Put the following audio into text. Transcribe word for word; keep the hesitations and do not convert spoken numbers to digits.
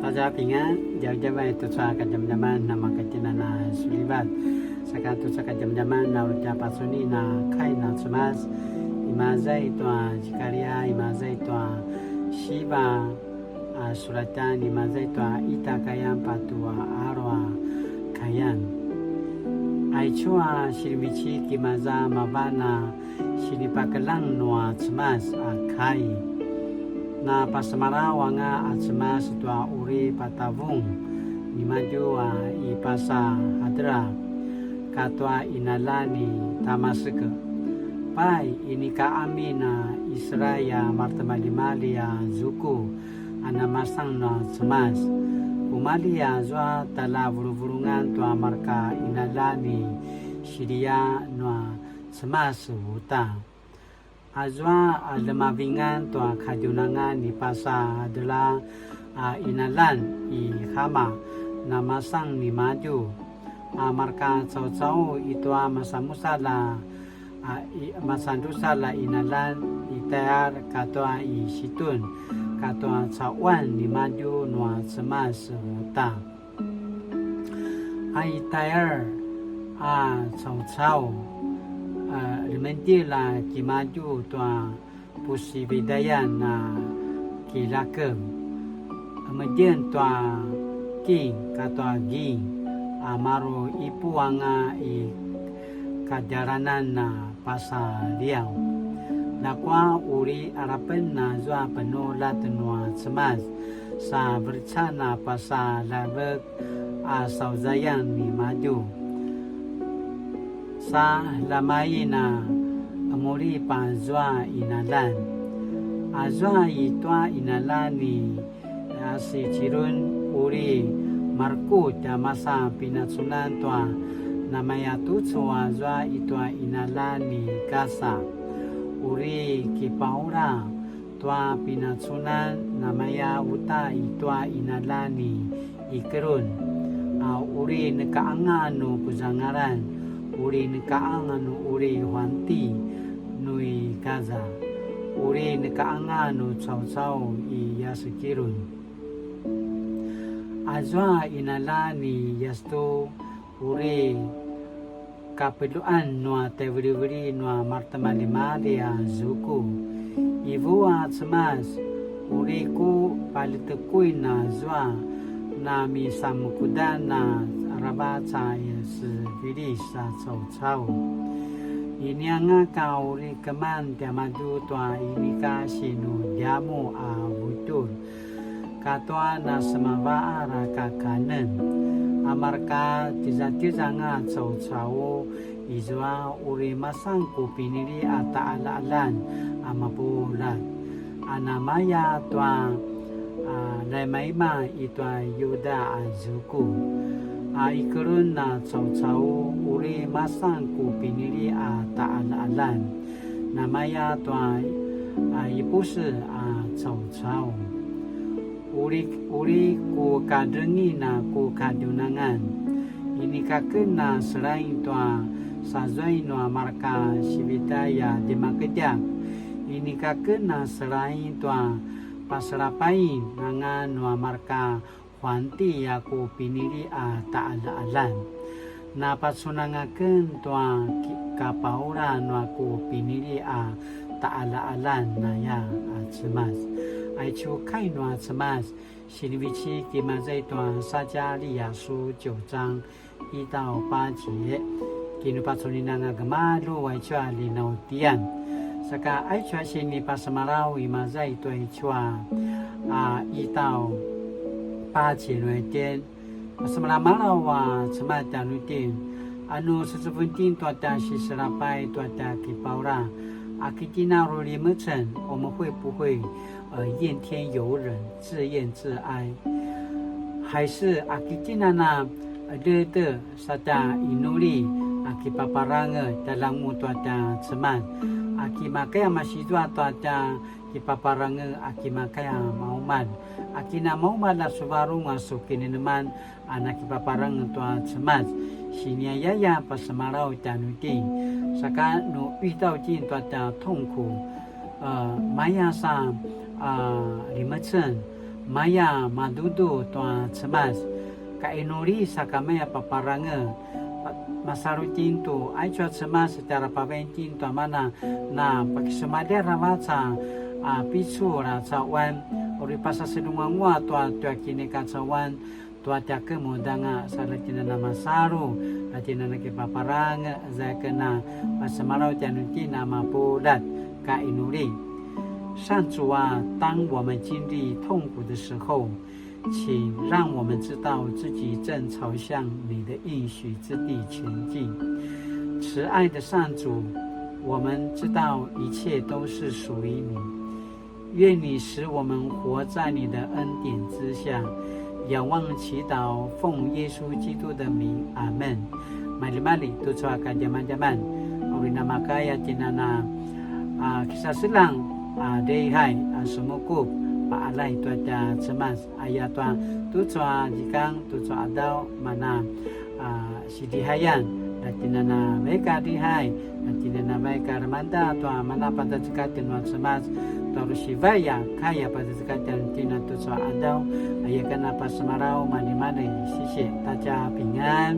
大家平安, djavadjavay tucu a kadjamadjaman namakatjinana sulivat. Saka tucu a kadjamadjaman na uri tja pacuni a kai nua Cemas, imaza i tua Zikaria, imaza i tua siva a sulatjan, imaza i tua ita kayan patje alu a kayan. Aicu a sinivecik imaza mavan a sinipakeljang nua Cemas a kai. Na pasemalaw anga a Cemas tua uri patavung nimadju a i pasa Hadra katua qinaljan i Tamasek. Pai, inika amin a Israil a maretimaljimalji a zuku a namasan nua Cemas. Kumalji azua tjaljavuluvulungan tua mareka qinaljan i Siria nua Cemas uta. Azua a ljemavingan tua kadjunangan i pasa Hadra a qinaljan i Hama namasan nimadju. A mareka caucau i tua masanmusalj a, a i, masandrusalj a qinaljan i Tayar katua i Situn katua caquan nimadju nua Cemas uta. A i Tayar a caucau, a, ljemendil a kimadju tua pusividayan a kilakev. Emedjen tua king katua ging a maru ipu anga i kadjalanan a pasaliaw. Ljakua uri alapen azua penuljat nua Cemas sa verecan a pasaljavek a sauzayan nimadju. Sa lamain a emuri pazua qinaljan. Azua i tua qinaljan i Asicirun uri marekutj a masa pinacunan tua namaya tucu azua i tua qinaljan i Gasa. Uri kipaula tua pinacunan namaya uta i tua qinaljan i Ikerun, a uri neka anga nu puzangalan, uri neka anga nu uri huanti nu i Gaza, uri neka anga nu caucau i Yasekirun. Azua qinaljan i Yastu uri kapeljuan nua tjaivilivililj nua maretimaljimalji a zuku. Ivu a Cemas, uri ku paljetekuin azua namisamukudan aravac a sevilis a caucau. Inianga ka uri keman tiamadju tua inika sinudjamuq a vutjulj katua nasemavaar a kakanen. A mareka tizatizanga caucau izua uri masan ku pinili a taqaljaqaljan a mapuljat. A namaya tua, a, laimaima i tua Yuda a zuku. A Ikerun a caucau uri masan ku pinili a taqaljaqaljan. Namaya tua, a, Ipuse a caucau. Uri, uri ku kadrengin a ku kadjunangan. Inika ken a selain tua sazuain nua mareka sivitay a timakedjak. Inika ken a selain tua paselapain anga nua mareka huanti a ku pinili a taqaljaqaljan. Napacunanga ken tua ki-, kapaula nua ku pinili a taqaljaqaljan aya a Cemas. Aicu kai nua Cemas, sinivecik imaza i tua 撒迦利亞書九章一到八節. Kinupacuninanga gemalju aicu a linautian. Saka aicu a sinipasemalaw imaza i tua aicu a, a, 一到八節 nu itjen. Pasemalamalaw a Cemas tjanuitjen, a nu secevung itjen tua tja siselapay tua tja kipaula, a ki tjen a uri limecen, 我們會不會，呃，怨天尤人，自怨自艾？還是 a ki tjen a na, a, dede sa tja inuli, a kipaparangez, tjalangu tua tja Cemas, a ki makaya masizua tua tja kipaparangez, a ki makaya maumalj, a ki na maumalj a su varung a su kinemeneman, a nakipaparangez tua Cemas. Siniayaya pasemalaw tjanuitjen. Saka nu 遇到 itjen tua tja 痛苦, a, maya sa, a, limecen, Maya madudu tua Cemas, ka inuli sakamaya paparangez, pa-, masalu itjen tu aicu a Cemas tjara pavain itjen tua mana na pakisumalji aravac a, a, picul a cauan, uri pasasedunguangua tua, tua kinikacauan, tua tja kemudanga sa la itjen a na masalu, la itjen a na kipaparangez, zaya ken a pasemalaw tjanuitjen a mapuljat, ka inuli. 上主啊，当我们经历痛苦的时候，请让我们知道自己正朝向你的应许之地前进。慈爱的上主，我们知道一切都是属于你，愿你使我们活在你的恩典之下。仰望祈祷，奉耶稣基督的名，阿门。Maljimalji tucu a kadjamadjaman, uri namakaya itjen a na, a, kisaseljang, a, daihay, a, semukup, paalay tua tja Cemas, ayatua tucu a zikang, tucu a qadaw, mana, a, sidihayan, la itjen a na vaik a dihay, la itjen a na vaik a lemangeda tua mana pazazekatjan nua Cemas, tua uri sivaya kaya pazazekatjan itjen a tucu a qadaw, aya ken a pasemalaw, maljimalji, 谢谢大家平安。